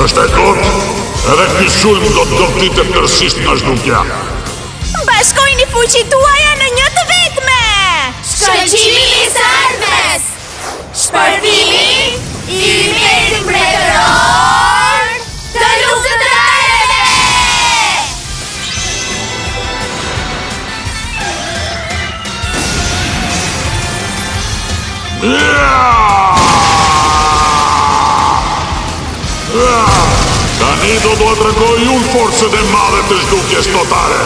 Është e kotë, edhe ky sulm do të gëlltitet tërësisht nga zhdukja. Bashkojini fuqitë tuaja në një të vetme! Shkëlqimi i së ardhmes! Shpërthimi i imperit mbretëror të luftëtarëve! Tani do t'ua tregoj unë forcën e madhe të zhdukjes totale.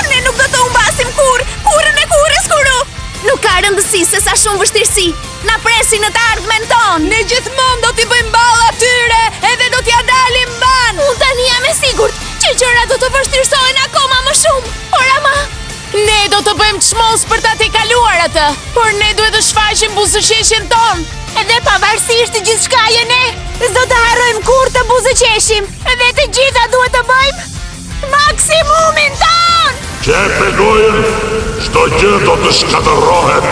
Ne nuk do të humbasim kurrë, kurrën e kurrës kuru. Nuk ka rëndësi se sa shumë vështirësi na presin në të ardhmen tonë. Ne gjithmonë do t'i bëjmë ballë atyre edhe do t'ia dalim mbanë. Unë tani jam e sigurt që gjërat do të vështirësohen akoma më shumë, por ama Ne do të bëjmë çmos për ta tejkaluar atë, por ne duhet të shfaqim buzëqeshjen tonë. Edhe pavarësisht gjithçkaje ne, s'do të harrojmë kurrë të buzëqeshim. Dhe të gjitha duhet të bëjmë maksimumin tonë. Qepe gojën, çdo gjë do të shkatërrohet.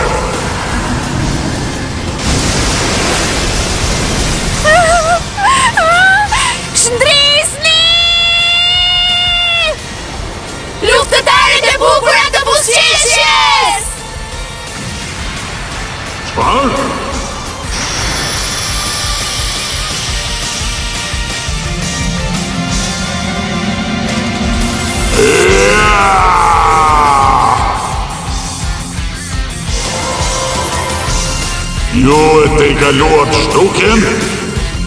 Shndrisni! Luftëtarët e bukura të buzëqeshjes! Çfarë? Ju e tejkaluat zhdukjen?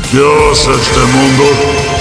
Kjo s'është e mundur.